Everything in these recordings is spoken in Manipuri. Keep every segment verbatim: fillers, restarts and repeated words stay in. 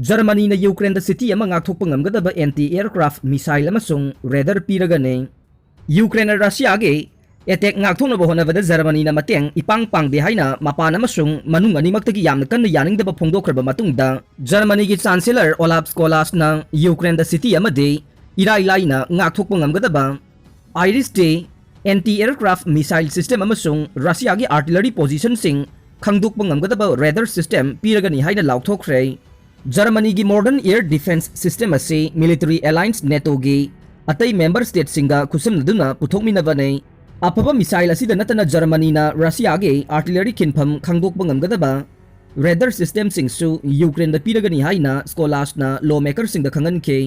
ꯖꯔꯃꯅꯤꯅ ꯌꯨꯀ꯭ꯔꯦꯟꯗ ꯁꯤꯇꯤ ꯑꯃ ꯉꯥꯛꯊꯣꯛꯄ ꯉꯝꯒꯗꯕ ꯑꯦꯟꯇꯤ ꯑꯦꯌꯔꯀ꯭ꯔꯥꯐ ꯃꯤꯁꯥꯏꯜ ꯑꯃꯁꯨꯡ ꯔꯦꯗꯔ ꯄꯤꯔꯒꯅꯤ꯫ ꯌꯨꯀ꯭ꯔꯦꯟꯅ ꯔꯁꯤꯌꯥꯒꯤ ꯑꯦꯇꯦꯛ ꯉꯥꯛꯊꯣꯛꯅꯕ ꯍꯣꯠꯅꯕꯗ ꯖꯔꯃꯅꯤꯅ ꯃꯇꯦꯡ ꯏꯄꯥꯡ ꯄꯥꯡꯗꯦ ꯍꯥꯏꯅ ꯃꯄꯥꯟ ꯑꯃꯁꯨꯡ ꯃꯅꯨꯡ ꯑꯅꯤꯃꯛꯇꯒꯤ ꯌꯥꯝꯅ ꯀꯟꯅ ꯌꯥꯅꯤꯡꯗꯕ ꯐꯣꯡꯗꯣꯛꯈ꯭ꯔꯕ ꯃꯇꯨꯡꯗ, ꯖꯔꯃꯅꯤꯒꯤ ꯆꯥꯟꯁꯦꯂꯔ ꯑꯣꯂꯥꯞ ꯁ꯭ꯀꯣꯂꯥꯁꯅ ꯌꯨꯀ꯭ꯔꯦꯟꯗ ꯁꯤꯇꯤ ꯑꯃꯗꯤ ꯏꯔꯥꯏ ꯂꯥꯏꯅ ꯉꯥꯛꯊꯣꯛꯄ ꯉꯝꯒꯗꯕ IRIS T anti aircraft missile system ꯑꯃꯁꯨꯡ ꯔꯁꯤꯌꯥꯒꯤ ꯑꯥꯔꯇꯤꯂꯔꯤ ꯄꯣꯖꯤꯁꯟꯁꯤꯡ ꯈꯪꯗꯣꯛꯄ ꯉꯝꯒꯗꯕ ꯔꯦꯗꯔ ꯁꯤꯁꯇꯦꯝ ꯄꯤꯔꯒꯅꯤ ꯍꯥꯏꯅ ꯂꯥꯎꯊꯣꯛꯈ꯭ꯔꯦ꯫ ꯖꯔꯃꯅꯤꯒꯤ ꯃꯣꯗꯔꯟ ꯑꯦꯌꯔ ꯗꯤꯐꯦꯟꯁ ꯁꯤꯁꯇꯦꯝ ꯑꯁꯤ ꯃꯤꯂꯤꯇꯔꯤ ꯑꯦꯂꯥꯏꯟꯁ ꯅꯦꯇꯣꯒꯤ ꯑꯇꯩ ꯃꯦꯝꯕꯔ ꯁ꯭ꯇꯦꯠꯁꯤꯡꯒ ꯈꯨꯠꯁꯝꯅꯗꯨꯅ ꯄꯨꯊꯣꯛꯃꯤꯟꯅꯕꯅꯤ꯫ ꯑꯐꯕ ꯃꯤꯁꯥꯏꯜ ꯑꯁꯤꯗ ꯅꯠꯇꯅ ꯖꯔꯃꯅꯤꯅ ꯔꯁꯤꯌꯥꯒꯤ ꯑꯥꯔꯇꯤꯂꯔꯤ ꯈꯤꯟꯐꯝ ꯈꯪꯗꯣꯛꯄ ꯉꯝꯒꯗꯕ ꯔꯦꯗꯔ ꯁꯤꯁꯇꯦꯝꯁꯤꯡꯁꯨ ꯌꯨꯀ꯭ꯔꯦꯟꯗ ꯄꯤꯔꯒꯅꯤ ꯍꯥꯏꯅ ꯁ꯭ꯀꯣꯂꯥꯁꯅ ꯂꯣ ꯃꯦꯀꯔꯁꯤꯡꯗ ꯈꯪꯍꯟꯈꯤ꯫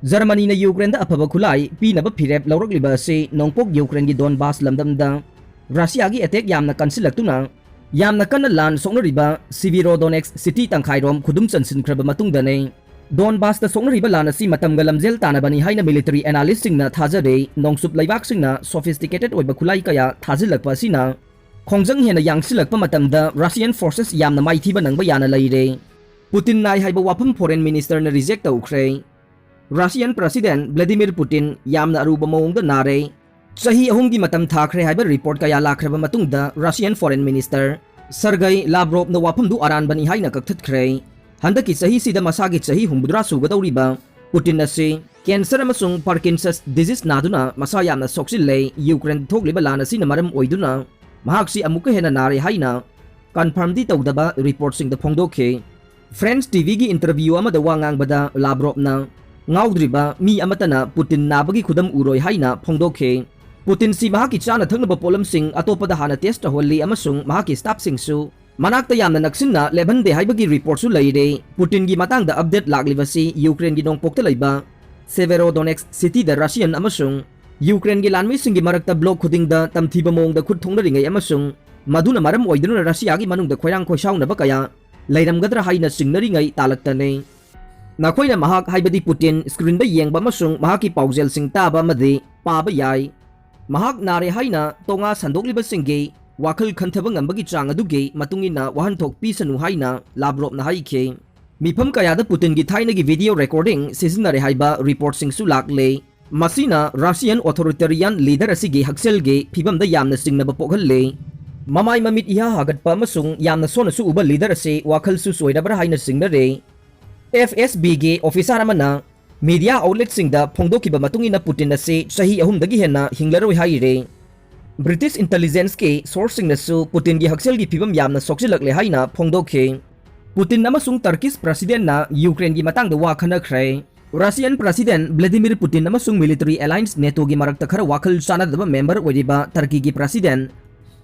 ꯖꯔꯃꯅꯤꯅ ꯌꯨꯀ꯭ꯔꯦꯟꯗ ꯑꯐꯕ ꯈꯨꯠꯂꯥꯏ ꯄꯤꯅꯕ ꯐꯤꯔꯦꯞ ꯂꯧꯔꯛꯂꯤꯕ ꯑꯁꯤ ꯅꯣꯡꯄꯣꯛ ꯌꯨꯀ꯭ꯔꯦꯟꯒꯤ ꯗꯣꯟꯕꯥꯁ ꯂꯝꯗꯝꯗ ꯔꯁꯤꯌꯥꯒꯤ ꯑꯦꯇꯦꯛ ꯌꯥꯝꯅ ꯀꯟꯁꯤꯜꯂꯛꯇꯨꯅ ꯌꯥꯝꯅ ꯀꯟꯅ ꯂꯥꯟ ꯁꯣꯛꯅꯔꯤꯕ ꯁꯤꯕꯤꯔꯣꯗꯣꯅꯦꯛꯁ ꯁꯤꯇꯤ ꯇꯪꯈꯥꯏꯔꯣꯝ ꯈꯨꯗꯨꯝ ꯆꯟꯁꯤꯟꯈ꯭ꯔꯕ ꯃꯇꯨꯡꯗꯅꯤ꯫ ꯗꯣꯟꯕꯥꯁꯇ ꯁꯣꯛꯅꯔꯤꯕ ꯂꯥꯟ ꯑꯁꯤ ꯃꯇꯝꯒ ꯂꯝꯖꯦꯜ ꯇꯥꯟꯅꯕꯅꯤ ꯍꯥꯏꯅ ꯃꯤꯂꯤꯇꯔꯤ ꯑꯦꯅꯥꯂꯤꯁꯁꯤꯡꯅ ꯊꯥꯖꯔꯤ꯫ ꯅꯣꯡꯆꯨꯞ ꯂꯩꯕꯥꯛꯁꯤꯡꯅ ꯁꯣꯐꯤꯁꯇꯤꯀꯦꯇꯦꯠ ꯑꯣꯏꯕ ꯈꯨꯠꯂꯥꯏ ꯀꯌꯥ ꯊꯥꯖꯤꯜꯂꯛꯄ ꯑꯁꯤꯅ ꯈꯣꯡꯖꯪ ꯍꯦꯟꯅ ꯌꯥꯡꯁꯤꯜꯂꯛꯄ ꯃꯇꯝꯗ ꯔꯁꯤꯌꯟ ꯐꯣꯔꯁꯦꯁ ꯌꯥꯝꯅ ꯃꯥꯏꯊꯤꯕ ꯅꯪꯕ ꯌꯥꯅ ꯂꯩꯔꯦ꯫ ꯄꯨꯇꯤꯟ ꯅꯥꯏ ꯍꯥꯏꯕ ꯋꯥꯐꯝ ꯐꯣꯔꯦꯟ ꯃꯤꯅꯤꯁꯇꯔꯅ ꯔꯤꯖꯦꯛ ꯇꯧꯈ꯭ꯔꯦ꯫ ꯔꯁꯤꯌꯟ ꯄ꯭ꯔꯁꯤꯗꯦꯟ ꯚ꯭ꯂꯥꯗꯤꯃꯤꯔ ꯄꯨꯇꯤꯟ ꯌꯥꯝꯅ ꯑꯔꯨꯕ ꯃꯑꯣꯡꯗ ꯅꯥꯔꯦ꯫ ꯆꯍꯤ ꯑꯍꯨꯝꯒꯤ ꯃꯇꯝ ꯊꯥꯈ꯭ꯔꯦ ꯍꯥꯏꯕ ꯔꯤꯄꯣꯔꯠ ꯀꯌꯥ ꯂꯥꯛꯈ꯭ꯔꯕ ꯃꯇꯨꯡꯗ ꯔꯁꯤꯌꯟ ꯐꯣꯔꯦꯟ ꯃꯤꯅꯤꯁꯇꯔ ꯁꯔꯒꯩ ꯂꯥꯕ꯭ꯔꯣꯞꯅ ꯋꯥꯐꯝꯗꯨ ꯑꯔꯥꯟꯕꯅꯤ ꯍꯥꯏꯅ ꯀꯛꯊꯠꯈ꯭ꯔꯦ꯫ ꯍꯟꯗꯛꯀꯤ ꯆꯍꯤꯁꯤꯗ ꯃꯁꯥꯒꯤ ꯆꯍꯤ ꯍꯨꯝꯐꯨꯇꯔꯥ ꯁꯨꯒꯗꯧꯔꯤꯕ ꯄꯨꯇꯤꯟ ꯑꯁꯤ ꯀꯦꯟꯁꯔ ꯑꯃꯁꯨꯡ ꯄꯥꯔꯀꯤꯟꯁꯟꯁ ꯗꯤꯖꯤꯁ ꯅꯥꯗꯨꯅ ꯃꯁꯥ ꯌꯥꯝꯅ ꯁꯣꯛꯆꯤꯜꯂꯦ꯫ ꯌꯨꯀ꯭ꯔꯦꯟꯗ ꯊꯣꯛꯂꯤꯕ ꯂꯥꯟ ꯑꯁꯤꯅ ꯃꯔꯝ ꯑꯣꯏꯗꯨꯅ ꯃꯍꯥꯛꯁꯤ ꯑꯃꯨꯛꯀ ꯍꯦꯟꯅ ꯅꯥꯔꯦ ꯍꯥꯏꯅ ꯀꯟꯐꯥꯔꯝꯗꯤ ꯇꯧꯗꯕ ꯔꯤꯄꯣꯔꯠꯁꯤꯡꯗ ꯐꯣꯡꯗꯣꯛꯈꯤ꯫ ꯐ꯭ꯔꯦꯟꯁ ꯇꯤꯚꯤꯒꯤ ꯏꯟꯇꯔꯚ꯭ꯌꯨ ꯑꯃꯗ ꯋꯥ ꯉꯥꯡꯕꯗ ꯂꯥꯕ꯭ꯔꯣꯞꯅ, "ꯉꯥꯎꯗ꯭ꯔꯤꯕ ꯃꯤ ꯑꯃꯠꯇꯅ ꯄꯨꯇꯤꯟ ꯅꯥꯕꯒꯤ ꯈꯨꯗꯝ ꯎꯔꯣꯏ" ꯍꯥꯏꯅ ꯐꯣꯡꯗꯣꯛꯈꯤ꯫ ꯄꯨꯇꯤꯟꯁꯤ ꯃꯍꯥꯛꯀꯤ ꯆꯥꯅ ꯊꯛꯅꯕ ꯄꯣꯠꯂꯝꯁꯤꯡ ꯑꯇꯣꯞꯄꯗ ꯍꯥꯟꯅ ꯇꯦꯁ ꯇꯧꯍꯜꯂꯤ ꯑꯃꯁꯨꯡ ꯃꯍꯥꯛꯀꯤ ꯁ꯭ꯇꯥꯐꯁꯤꯡꯁꯨ ꯃꯅꯥꯛꯇ ꯌꯥꯝꯅ ꯅꯛꯁꯤꯟꯅ ꯂꯦꯞꯍꯟꯗꯦ ꯍꯥꯏꯕꯒꯤ ꯔꯤꯄꯣꯔꯠꯁꯨ ꯂꯩꯔꯦ꯫ ꯄꯨꯇꯤꯟꯒꯤ ꯃꯇꯥꯡꯗ ꯑꯞꯗꯦꯠ ꯂꯥꯛꯂꯤꯕꯁꯤ ꯌꯨꯀ꯭ꯔꯦꯟꯒꯤ ꯅꯣꯡꯄꯣꯛꯇ ꯂꯩꯕ ꯁꯦꯚꯦꯔꯣꯗꯣꯅꯦꯛꯁ ꯁꯤꯇꯤꯗ ꯔꯁꯤꯌꯟ ꯑꯃꯁꯨꯡ ꯌꯨꯀ꯭ꯔꯦꯟꯒꯤ ꯂꯥꯟꯃꯤꯁꯤꯡꯒꯤ ꯃꯔꯛꯇ ꯕ꯭ꯂꯣꯛ ꯈꯨꯗꯤꯡꯗ ꯇꯝꯊꯤꯕ ꯃꯑꯣꯡꯗ ꯈꯨꯠ ꯊꯣꯛꯅꯔꯤꯉꯩ ꯑꯃꯁꯨꯡ ꯃꯗꯨꯅ ꯃꯔꯝ ꯑꯣꯏꯗꯨꯅ ꯔꯁꯤꯌꯥꯒꯤ ꯃꯅꯨꯡꯗ ꯈꯣꯏꯔꯥꯡ ꯈꯣꯏꯁꯥꯎꯅꯕ ꯀꯌꯥ ꯂꯩꯔꯝꯒꯗ꯭ꯔꯥ ꯍꯥꯏꯅ ꯆꯤꯡꯅꯔꯤꯉꯩ ꯇꯥꯂꯛꯇꯅꯤ꯫ ꯅꯈꯣꯏꯅ ꯃꯍꯥꯛ, ꯍꯥꯏꯕꯗꯤ ꯄꯨꯇꯤꯟ, ꯁ꯭ꯀ꯭ꯔꯤꯟꯗ ꯌꯦꯡꯕ ꯑꯃꯁꯨꯡ ꯃꯍꯥꯛꯀꯤ ꯄꯥꯎꯖꯦꯜꯁꯤꯡ ꯇꯥꯕ ꯑꯃꯗꯤ ꯄꯥꯕ ꯌꯥꯏ꯫ ꯃꯍꯥꯛ ꯅꯥꯔꯦ ꯍꯥꯏꯅ ꯇꯣꯉꯥ ꯁꯟꯗꯣꯛꯂꯤꯕꯁꯤꯡꯒꯤ ꯋꯥꯈꯜ ꯈꯟꯊꯕ ꯉꯝꯕꯒꯤ ꯆꯥꯡ ꯑꯗꯨꯒꯤ ꯃꯇꯨꯡ ꯏꯟꯅ ꯋꯥꯍꯟꯊꯣꯛ ꯄꯤꯁꯅꯨ ꯍꯥꯏꯅ ꯂꯥꯕ꯭ꯔꯣꯞꯅ ꯍꯥꯏꯈꯤ꯫ ꯃꯤꯐꯝ ꯀꯌꯥꯗ ꯄꯨꯇꯤꯟꯒꯤ ꯊꯥꯏꯅꯒꯤ video recording ꯁꯤꯖꯤꯟꯅꯔꯦ ꯍꯥꯏꯕ reportꯁꯤꯡꯁꯨ ꯂꯥꯛꯂꯦ꯫ ꯃꯁꯤꯅ Russian authoritarian leader ꯑꯁꯤꯒꯤ ꯍꯛꯁꯦꯜꯒꯤ ꯐꯤꯕꯝꯗ ꯌꯥꯝꯅ ꯆꯤꯡꯅꯕ ꯄꯣꯛꯍꯜꯂꯦ꯫ ꯃꯃꯥꯏ ꯃꯃꯤꯠ ꯏꯍꯥ ꯍꯥꯒꯠꯄ ꯑꯃꯁꯨꯡ ꯌꯥꯝꯅ ꯁꯣꯟꯅꯁꯨ ꯎꯕ leader ꯑꯁꯤ ꯋꯥꯈꯜꯁꯨ ꯆꯣꯏꯔꯕ꯭ꯔꯥ ꯍꯥꯏꯅ ꯆꯤꯡꯅꯔꯦ꯫ FSBꯒꯤ officer ꯑꯃꯅ media outletꯁꯤꯡꯗ ꯐꯣꯡꯗꯣꯛꯈꯤꯕ ꯃꯇꯨꯡ ꯏꯟꯅ ꯄꯨꯇꯤꯟ ꯑꯁꯤ ꯆꯍꯤ ꯑꯍꯨꯝꯗꯒꯤ ꯍꯦꯟꯅ ꯍꯤꯡꯂꯔꯣꯏ ꯍꯥꯏꯔꯦ꯫ British intelligenceꯀꯤ sourceꯁꯤꯡꯅꯁꯨ ꯄꯨꯇꯤꯟꯒꯤ ꯍꯛꯁꯦꯜꯒꯤ ꯐꯤꯕꯝ ꯌꯥꯝꯅ ꯁꯣꯛꯆꯤꯜꯂꯛꯂꯦ ꯍꯥꯏꯅ ꯐꯣꯡꯗꯣꯛꯈꯤ꯫ ꯄꯨꯇꯤꯟ ꯑꯃꯁꯨꯡ Turkish presidentꯅ Ukraineꯒꯤ ꯃꯇꯥꯡꯗ ꯋꯥ ꯈꯟꯅꯈ꯭ꯔꯦ꯫ Russian president Vladimir Putin ꯑꯃꯁꯨꯡ military alliance NATOꯒꯤ ꯃꯔꯛꯇ ꯈꯔ ꯋꯥꯈꯜ ꯆꯥꯟꯅꯗꯕ member ꯑꯣꯏꯔꯤꯕ Turkeyꯒꯤ president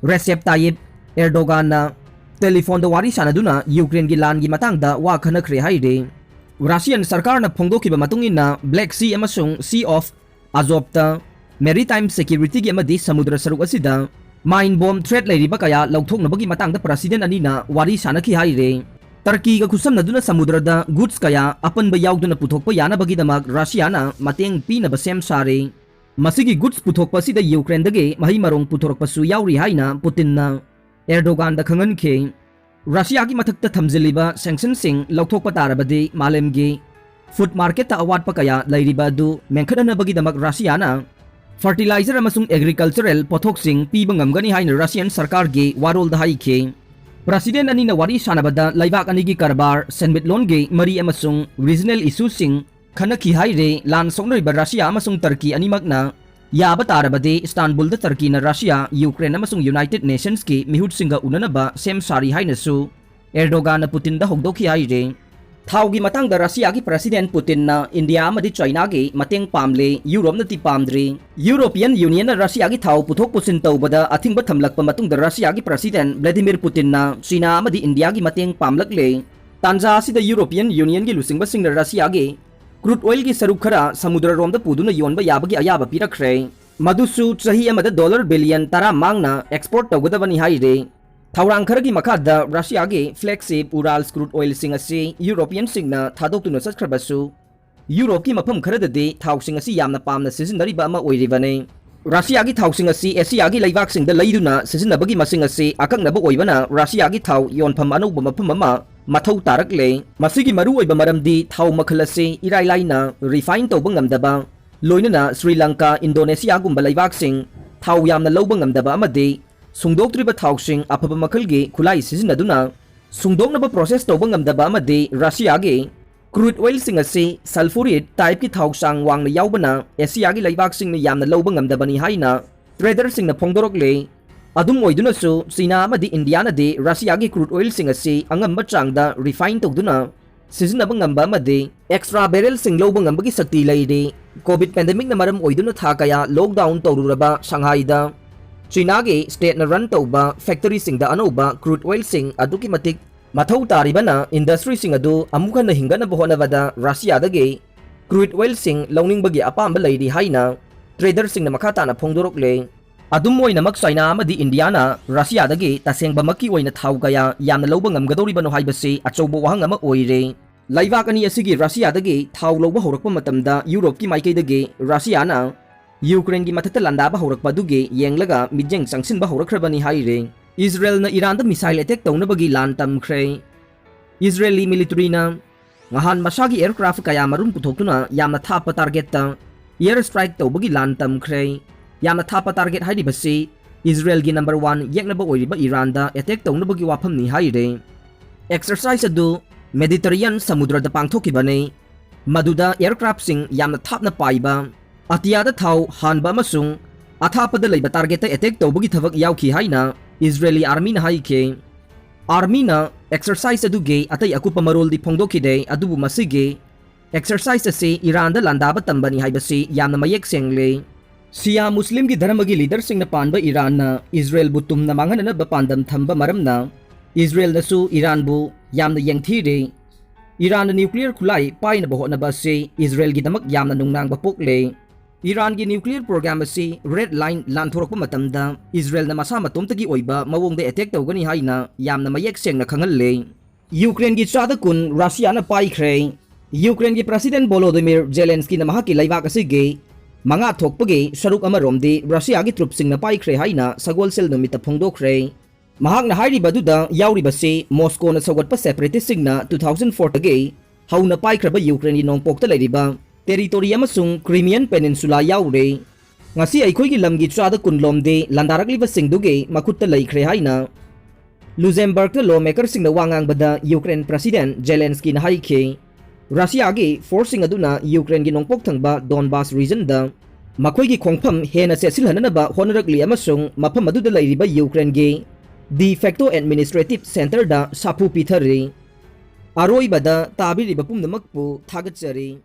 Recep Tayyip Erdoganꯅ telephoneꯗ ꯋꯥꯔꯤ ꯁꯥꯟꯅꯗꯨꯅ Ukraineꯒꯤ ꯂꯥꯟꯒꯤ ꯃꯇꯥꯡꯗ ꯋꯥ ꯈꯟꯅꯈ꯭ꯔꯦ ꯍꯥꯏꯔꯤ꯫ Russian ꯁꯔꯀꯥꯔꯅ ꯐꯣꯡꯗꯣꯛꯈꯤꯕ ꯃꯇꯨꯡ ꯏꯟꯅ Black Sea ꯑꯃꯁꯨꯡ Sea of Azovꯇ maritime securityꯒꯤ ꯑꯃꯗꯤ ꯁꯃꯨꯗ꯭ꯔ ꯁꯔꯨꯛ ꯑꯁꯤꯗ mine bomb threat ꯂꯩꯔꯤꯕ ꯀꯌꯥ ꯂꯧꯊꯣꯛꯅꯕꯒꯤ ꯃꯇꯥꯡꯗ president ꯑꯅꯤꯅ ꯋꯥꯔꯤ ꯁꯥꯟꯅꯈꯤ ꯍꯥꯏꯔꯦ꯫ ꯇꯔꯀꯤꯒ ꯈꯨꯠꯁꯝꯅꯗꯨꯅ ꯁꯃꯨꯗ꯭ꯔꯗ goods ꯀꯌꯥ ꯑꯄꯟꯕ ꯌꯥꯎꯗꯅ ꯄꯨꯊꯣꯛꯄ ꯌꯥꯅꯕꯒꯤꯗꯃꯛ ꯔꯁꯤꯌꯥꯅ ꯃꯇꯦꯡ ꯄꯤꯅꯕ ꯁꯦꯝ ꯁꯥꯔꯦ꯫ ꯃꯁꯤꯒꯤ goods ꯄꯨꯊꯣꯛꯄ ꯑꯁꯤꯗ ꯌꯨꯀ꯭ꯔꯦꯟꯗꯒꯤ ꯃꯍꯩ ꯃꯔꯣꯡ ꯄꯨꯊꯣꯔꯛꯄꯁꯨ ꯌꯥꯎꯔꯤ ꯍꯥꯏꯅ ꯄꯨꯇꯤꯟꯅ ꯑꯦꯔꯗꯣꯒꯥꯟꯗ ꯈꯪꯍꯟꯈꯤ꯫ ꯔꯁꯤꯌꯥꯒꯤ ꯃꯊꯛꯇ ꯊꯝꯖꯤꯜꯂꯤꯕ sanctionꯁꯤꯡ ꯂꯧꯊꯣꯛꯄ ꯇꯥꯔꯕꯗꯤ ꯃꯥꯂꯦꯝꯒꯤ food marketꯇ ꯑꯋꯥꯠꯄ ꯀꯌꯥ ꯂꯩꯔꯤꯕ ꯑꯗꯨ ꯃꯦꯟꯈꯠꯍꯟꯅꯕꯒꯤꯗꯃꯛ ꯔꯁꯤꯌꯥꯅ fertilizer ꯑꯃꯁꯨꯡ agricultural ꯄꯣꯠꯊꯣꯛꯁꯤꯡ ꯄꯤꯕ ꯉꯝꯒꯅꯤ ꯍꯥꯏꯅ Russian ꯁꯔꯀꯥꯔꯒꯤ ꯋꯥꯔꯣꯜꯗ ꯍꯥꯏꯈꯤ꯫ President ꯑꯅꯤꯅ ꯋꯥꯔꯤ ꯁꯥꯟꯅꯕꯗ ꯂꯩꯕꯥꯛ ꯑꯅꯤꯒꯤ ꯀꯔꯕꯥꯔ, ꯁꯦꯟꯃꯤꯠꯂꯣꯟꯒꯤ ꯃꯔꯤ ꯑꯃꯁꯨꯡ regional issueꯁꯤꯡ ꯈꯟꯅꯈꯤ ꯍꯥꯏꯔꯦ꯫ ꯂꯥꯟ ꯁꯣꯛꯅꯔꯤꯕ ꯔꯁꯤꯌꯥ ꯑꯃꯁꯨꯡ ꯇꯔꯀꯤ ꯑꯅꯤꯃꯛꯅ ꯌꯥꯕ ꯇꯥꯔꯕꯗꯤ ꯏꯁꯇꯥꯟꯕꯨꯜꯗ ꯇꯔꯀꯤꯅ ꯔꯁꯤꯌꯥ, ꯌꯨꯀ꯭ꯔꯦꯟ ꯑꯃꯁꯨꯡ United Nationsꯀꯤ ꯃꯤꯍꯨꯠꯁꯤꯡꯒ ꯎꯅꯅꯕ ꯁꯦꯝ ꯁꯥꯔꯤ ꯍꯥꯏꯅꯁꯨ ꯑꯦꯔꯗꯣꯒꯥꯟꯅ ꯄꯨꯇꯤꯟꯗ ꯍꯧꯗꯣꯛꯈꯤ ꯍꯥꯏꯔꯦ꯫ ꯊꯥꯎꯒꯤ ꯃꯇꯥꯡꯗ ꯔꯁꯤꯌꯥꯒꯤ President ꯄꯨꯇꯤꯟꯅ ꯏꯟꯗꯤꯌꯥ ꯑꯃꯗꯤ ꯆꯥꯏꯅꯥꯒꯤ ꯃꯇꯦꯡ ꯄꯥꯝꯂꯦ, ꯌꯨꯔꯣꯞꯅꯗꯤ ꯄꯥꯝꯗ꯭ꯔꯤ꯫ European Unionꯅ ꯔꯁꯤꯌꯥꯒꯤ ꯊꯥꯎ ꯄꯨꯊꯣꯛ ꯄꯨꯁꯤꯟ ꯇꯧꯕꯗ ꯑꯊꯤꯡꯕ ꯊꯝꯂꯛꯄ ꯃꯇꯨꯡꯗ ꯔꯁꯤꯌꯥꯒꯤ President Vladimir ꯄꯨꯇꯤꯟꯅ ꯆꯤꯅꯥ ꯑꯃꯗꯤ ꯏꯟꯗꯤꯌꯥꯒꯤ ꯃꯇꯦꯡ ꯄꯥꯝꯂꯛꯂꯦ꯫ ꯇꯥꯟꯖꯥ ꯑꯁꯤꯗ European Unionꯒꯤ ꯂꯨꯆꯤꯡꯕꯁꯤꯡꯅ ꯔꯁꯤꯌꯥꯒꯤ crude oilꯒꯤ ꯁꯔꯨꯛ ꯈꯔ ꯁꯃꯨꯗ꯭ꯔꯔꯣꯝꯗ ꯄꯨꯗꯨꯅ ꯌꯣꯟꯕ ꯌꯥꯕꯒꯤ ꯑꯌꯥꯕ ꯄꯤꯔꯛꯈ꯭ꯔꯦ꯫ ꯃꯗꯨꯁꯨ ꯆꯍꯤ ꯑꯃꯗ dollar billion ꯇꯔꯥ ꯃꯥꯡꯅ export ꯇꯧꯒꯗꯕꯅꯤ ꯍꯥꯏꯔꯦ꯫ ꯊꯧꯔꯥꯡ ꯈꯔꯒꯤ ꯃꯈꯥꯗ ꯔꯁꯤꯌꯥꯒꯤ flagship Urals crude oilꯁꯤꯡ ꯑꯁꯤ Europeanꯁꯤꯡꯅ ꯊꯥꯗꯣꯛꯇꯨꯅ ꯆꯠꯈ꯭ꯔꯕꯁꯨ, ꯌꯨꯔꯣꯞꯀꯤ ꯃꯐꯝ ꯈꯔꯗꯗꯤ ꯊꯥꯎꯁꯤꯡ ꯑꯁꯤ ꯌꯥꯝꯅ ꯄꯥꯝꯅ ꯁꯤꯖꯤꯟꯅꯔꯤꯕ ꯑꯃ ꯑꯣꯏꯔꯤꯕꯅꯤ꯫ ꯔꯁꯤꯌꯥꯒꯤ ꯊꯥꯎꯁꯤꯡ ꯑꯁꯤ ꯑꯦꯁꯤꯌꯥꯒꯤ ꯂꯩꯕꯥꯛꯁꯤꯡꯗ ꯂꯩꯗꯨꯅ ꯁꯤꯖꯤꯟꯅꯕꯒꯤ ꯃꯁꯤꯡ ꯑꯁꯤ ꯑꯀꯛꯅꯕ ꯑꯣꯏꯕꯅ ꯔꯁꯤꯌꯥꯒꯤ ꯊꯥꯎ ꯌꯣꯟꯐꯝ ꯑꯅꯧꯕ ꯃꯐꯝ ꯑꯃ ꯃꯊꯧ ꯇꯥꯔꯛꯂꯦ꯫ ꯃꯁꯤꯒꯤ ꯃꯔꯨꯑꯣꯏꯕ ꯃꯔꯝꯗꯤ ꯊꯥꯎ ꯃꯈꯜ ꯑꯁꯤ ꯏꯔꯥꯏ ꯂꯥꯏꯅ refine ꯇꯧꯕ ꯉꯝꯗꯕ, ꯂꯣꯏꯅꯅ ꯁ꯭ꯔꯤ ꯂꯪꯀꯥ, ꯏꯟꯗꯣꯅꯦꯁꯤꯌꯥꯒꯨꯝꯕ ꯂꯩꯕꯥꯛꯁꯤꯡ ꯊꯥꯎ ꯌꯥꯝꯅ ꯂꯧꯕ ꯉꯝꯗꯕ ꯑꯃꯗꯤ ꯁꯨꯡꯗꯣꯛꯇ꯭ꯔꯤꯕ ꯊꯥꯎꯁꯤꯡ ꯑꯐꯕ ꯃꯈꯜꯒꯤ ꯈꯨꯠꯂꯥꯏ ꯁꯤꯖꯤꯟꯅꯗꯨꯅ ꯁꯨꯡꯗꯣꯛꯅꯕ process ꯇꯧꯕ ꯉꯝꯗꯕ ꯑꯃꯗꯤ ꯔꯁꯤꯌꯥꯒꯤ crude oilꯁꯤꯡ ꯑꯁꯤ sulfurid typeꯀꯤ ꯊꯥꯎ ꯆꯥꯡ ꯋꯥꯡꯅ ꯌꯥꯎꯕꯅ ꯑꯦꯁꯤꯌꯥꯒꯤ ꯂꯩꯕꯥꯛꯁꯤꯡꯅ ꯌꯥꯝꯅ ꯂꯧꯕ ꯉꯝꯗꯕꯅꯤ ꯍꯥꯏꯅ traderꯁꯤꯡꯅ ꯐꯣꯡꯗꯣꯔꯛꯂꯤ꯫ ꯑꯗꯨꯝ ꯑꯣꯏꯗꯨꯅꯁꯨ, ꯆꯤꯅꯥ ꯑꯃꯗꯤ ꯏꯟꯗꯤꯌꯥꯅꯗꯤ ꯔꯁꯤꯌꯥꯒꯤ crude oilꯁꯤꯡ ꯑꯁꯤ ꯑꯉꯝꯕ ꯆꯥꯡꯗ refine ꯇꯧꯗꯨꯅ ꯁꯤꯖꯤꯟꯅꯕ ꯉꯝꯕ ꯑꯃꯗꯤ extra barrelꯁꯤꯡ ꯂꯧꯕ ꯉꯝꯕꯒꯤ ꯁꯛꯇꯤ ꯂꯩꯔꯤ꯫ COVID pandemicꯅ ꯃꯔꯝ ꯑꯣꯏꯗꯨꯅ ꯊꯥ ꯀꯌꯥ lockdown ꯇꯧꯔꯨꯔꯕ ꯁꯪꯍꯥꯏꯗ ꯆꯤꯅꯥꯒꯤ stateꯅ run ꯇꯧꯕ factoryꯁꯤꯡꯗ ꯑꯅꯧꯕ crude oilꯁꯤꯡ ꯑꯗꯨꯛꯀꯤ ꯃꯇꯤꯛ ꯃꯊꯧ ꯇꯥꯔꯤꯕꯅ industryꯁꯤꯡ ꯑꯗꯨ ꯑꯃꯨꯛ ꯍꯟꯅ ꯍꯤꯡꯒꯠꯅꯕ ꯍꯣꯠꯅꯕꯗ ꯔꯁꯤꯌꯥꯗꯒꯤ crude oilꯁꯤꯡ ꯂꯧꯅꯤꯡꯕꯒꯤ ꯑꯄꯥꯝꯕ ꯂꯩꯔꯤ ꯍꯥꯏꯅ traderꯁꯤꯡꯅ ꯃꯈꯥ ꯇꯥꯅ ꯐꯣꯡꯗꯣꯔꯛꯂꯦ꯫ ꯑꯗꯨꯝ ꯑꯣꯏꯅꯃꯛ, ꯆꯥꯏꯅꯥ ꯑꯃꯗꯤ ꯏꯟꯗꯤꯌꯥꯅ ꯔꯁꯤꯌꯥꯗꯒꯤ ꯇꯁꯦꯡꯕꯃꯛꯀꯤ ꯑꯣꯏꯅ ꯊꯥꯎ ꯀꯌꯥ ꯌꯥꯝꯅ ꯂꯧꯕ ꯉꯝꯒꯗꯧꯔꯤꯕꯅꯣ ꯍꯥꯏꯕꯁꯤ ꯑꯆꯧꯕ ꯋꯥꯍꯪ ꯑꯃ ꯑꯣꯏꯔꯦ꯫ ꯂꯩꯕꯥꯛ ꯑꯅꯤ ꯑꯁꯤꯒꯤ ꯔꯁꯤꯌꯥꯗꯒꯤ ꯊꯥꯎ ꯂꯧꯕ ꯍꯧꯔꯛꯄ ꯃꯇꯝꯗ ꯌꯨꯔꯣꯞꯀꯤ ꯃꯥꯏꯀꯩꯗꯒꯤ ꯔꯁꯤꯌꯥꯅ ꯌꯨꯀ꯭ꯔꯦꯟꯒꯤ ꯃꯊꯛꯇ ꯂꯥꯟꯗꯥꯕ ꯍꯧꯔꯛꯄ ꯑꯗꯨꯒꯤ ꯌꯦꯡꯂꯒ ꯃꯤꯠꯌꯦꯡ ꯆꯪꯁꯤꯟꯕ ꯍꯧꯔꯛꯈ꯭ꯔꯕꯅꯤ ꯍꯥꯏꯔꯤ꯫ ꯏꯖꯔꯦꯜꯅ ꯏꯔꯥꯟꯗ missile attack ꯇꯧꯅꯕꯒꯤ ꯂꯥꯟ ꯇꯝꯈ꯭ꯔꯦ꯫ ꯏꯖꯔꯦꯂꯤ militaryꯅ ꯉꯍꯥꯟ ꯃꯁꯥꯒꯤ aircraft ꯀꯌꯥ ꯃꯔꯨꯝ ꯄꯨꯊꯣꯛꯇꯨꯅ ꯌꯥꯝꯅ ꯊꯥꯞꯄ targetꯇ air strike ꯇꯧꯕꯒꯤ ꯂꯥꯟ ꯇꯝꯈ꯭ꯔꯦ꯫ ꯌꯥꯝꯅ ꯊꯥꯞꯄ target ꯍꯥꯏꯔꯤꯕꯁꯤ ꯏꯖꯔꯦꯜꯒꯤ number one ꯌꯦꯛꯅꯕ ꯑꯣꯏꯔꯤꯕ ꯏꯔꯥꯟꯗ attack ꯇꯧꯅꯕꯒꯤ ꯋꯥꯐꯝꯅꯤ ꯍꯥꯏꯔꯦ꯫ Exercise ꯑꯗꯨ Mediterranean ꯁꯃꯨꯗ꯭ꯔꯗ ꯄꯥꯡꯊꯣꯛꯈꯤꯕꯅꯤ, ꯃꯗꯨꯗ aircraftꯁꯤꯡ ꯌꯥꯝꯅ ꯊꯥꯞꯅ ꯄꯥꯏꯕ, ꯑꯇꯤꯌꯥꯗ ꯊꯥꯎ ꯍꯥꯟꯕ ꯑꯃꯁꯨꯡ ꯑꯊꯥꯞꯄꯗ ꯂꯩꯕ targetꯇ attack ꯇꯧꯕꯒꯤ ꯊꯕꯛ ꯌꯥꯎꯈꯤ ꯍꯥꯏꯅ ꯏꯖꯔꯦꯂꯤ armyꯅ ꯍꯥꯏꯈꯤ꯫ Armyꯅ exercise ꯑꯗꯨꯒꯤ ꯑꯇꯩ ꯑꯀꯨꯞꯄ ꯃꯔꯣꯜꯗꯤ ꯐꯣꯡꯗꯣꯛꯈꯤꯗꯦ, ꯑꯗꯨꯕꯨ ꯃꯁꯤꯒꯤ exercise ꯑꯁꯤ ꯏꯔꯥꯟꯗ ꯂꯥꯟꯗꯥꯕ ꯇꯝꯕꯅꯤ ꯍꯥꯏꯕꯁꯤ ꯌꯥꯝꯅ ꯃꯌꯦꯛ ꯁꯦꯡꯂꯦ꯫ ꯁꯤꯌꯥ ꯃꯨꯁꯂꯤꯝꯒꯤ ꯙꯔꯃꯒꯤ leaderꯁꯤꯡꯅ ꯄꯥꯟꯕ ꯏꯔꯥꯟꯅ ꯏꯖꯔꯦꯜꯕꯨ ꯇꯨꯝꯅ ꯃꯥꯡꯍꯟꯅꯅꯕ ꯄꯥꯟꯗꯝ ꯊꯝꯕ ꯃꯔꯝꯅ ꯏꯖꯔꯦꯜꯅꯁꯨ ꯏꯔꯥꯟꯕꯨ ꯌꯥꯝꯅ ꯌꯦꯡꯊꯤꯔꯦ꯫ ꯏꯔꯥꯟꯅ nuclear ꯈꯨꯠꯂꯥꯏ ꯄꯥꯏꯅꯕ ꯍꯣꯠꯅꯕ ꯑꯁꯤ ꯏꯖꯔꯦꯜꯒꯤꯗꯃꯛ ꯌꯥꯝꯅ ꯅꯨꯡꯅꯥꯡꯕ ꯄꯣꯛꯂꯦ꯫ ꯏꯔꯥꯟꯒꯤ nuclear program ꯑꯁꯤ red line ꯂꯥꯟꯊꯣꯔꯛꯄ ꯃꯇꯝꯗ ꯏꯖꯔꯦꯜꯅ ꯃꯁꯥ ꯃꯇꯣꯝꯇꯒꯤ ꯑꯣꯏꯕ ꯃꯑꯣꯡꯗ attack ꯇꯧꯒꯅꯤ ꯍꯥꯏꯅ ꯌꯥꯝꯅ ꯃꯌꯦꯛ ꯁꯦꯡꯅ ꯈꯪꯍꯜꯂꯦ꯫ ꯌꯨꯀ꯭ꯔꯦꯟꯒꯤ ꯆꯥꯗ ꯀꯨꯟ ꯔꯁꯤꯌꯥꯅ ꯄꯥꯏꯈ꯭ꯔꯦ꯫ ꯌꯨꯀ꯭ꯔꯦꯟꯒꯤ President Volodymyr Zelenskyꯅ ꯃꯍꯥꯛꯀꯤ ꯂꯩꯕꯥꯛ ꯑꯁꯤꯒꯤ ꯃꯉꯥ ꯊꯣꯛꯄꯒꯤ ꯁꯔꯨꯛ ꯑꯃꯔꯣꯝꯗꯤ ꯔꯁꯤꯌꯥꯒꯤ ꯇ꯭ꯔꯨꯞꯁꯤꯡꯅ ꯄꯥꯏꯈ꯭ꯔꯦ ꯍꯥꯏꯅ ꯁꯒꯣꯜꯁꯦꯜ ꯅꯨꯃꯤꯠꯇ ꯐꯣꯡꯗꯣꯛꯈ꯭ꯔꯦ꯫ ꯃꯍꯥꯛꯅ ꯍꯥꯏꯔꯤꯕ ꯑꯗꯨꯗ ꯌꯥꯎꯔꯤꯕꯁꯤ ꯃꯣꯁꯀꯣꯅ ꯁꯧꯒꯠꯄ ꯁꯦꯄꯔꯦꯇꯤꯁꯁꯤꯡꯅ ꯇꯨ ꯊꯥꯎꯖꯟ ꯐꯣꯔꯗꯒꯤ ꯍꯧꯅ ꯄꯥꯏꯈ꯭ꯔꯕ ꯌꯨꯀ꯭ꯔꯦꯟꯒꯤ ꯅꯣꯡꯄꯣꯛꯇ ꯂꯩꯔꯤꯕ ꯇꯦꯔꯤꯇꯣꯔꯤ ꯑꯃꯁꯨꯡ ꯀ꯭ꯔꯤꯃꯤꯌꯟ ꯄꯦꯅꯤꯟꯁꯨꯂꯥ ꯌꯥꯎꯔꯦ꯫ ꯉꯁꯤ ꯑꯩꯈꯣꯏꯒꯤ ꯂꯝꯒꯤ ꯆꯥꯗ ꯀꯨꯟꯂꯣꯝꯗꯤ ꯂꯥꯟꯗꯥꯔꯛꯂꯤꯕꯁꯤꯡꯗꯨꯒꯤ ꯃꯈꯨꯠꯇ ꯂꯩꯈ꯭ꯔꯦ ꯍꯥꯏꯅ ꯂꯨꯖꯦꯝꯕꯔꯒꯇ ꯂꯣ ꯃꯦꯀꯔꯁꯤꯡꯅ ꯋꯥ ꯉꯥꯡꯕꯗ ꯌꯨꯀ꯭ꯔꯦꯟ ꯄ꯭ꯔꯁꯤꯗꯦꯟ ꯖꯦꯂꯦꯟꯁꯀꯤꯅ ꯍꯥꯏꯈꯤ꯫ ꯔꯁꯤꯌꯥꯒꯤ ꯐꯣꯔꯁꯁꯤꯡ ꯑꯗꯨꯅ ꯌꯨꯀ꯭ꯔꯦꯟꯒꯤ ꯅꯣꯡꯄꯣꯛ ꯊꯪꯕ ꯗꯣꯟꯕꯥꯁ ꯔꯤꯖꯟꯗ ꯃꯈꯣꯏꯒꯤ ꯈꯣꯡꯐꯝ ꯍꯦꯟꯅ ꯆꯦꯠꯁꯤꯜꯍꯟꯅꯅꯕ ꯍꯣꯠꯅꯔꯛꯂꯤ ꯑꯃꯁꯨꯡ ꯃꯐꯝ ꯑꯗꯨꯗ ꯂꯩꯔꯤꯕ ꯌꯨꯀ꯭ꯔꯦꯟꯒꯤ ꯗꯤ ꯐꯦꯛꯇꯣ ꯑꯦꯗꯃꯤꯅꯤꯁꯇ꯭ꯔꯦꯇꯤꯞ ꯁꯦꯟꯇꯔꯗ ꯁꯥꯐꯨ ꯄꯤꯊꯔꯤ꯫ ꯑꯔꯣꯏꯕꯗ ꯇꯥꯕꯤꯔꯤꯕ ꯄꯨꯝꯅꯃꯛꯄꯨ ꯊꯥꯒꯠꯆꯔꯤ꯫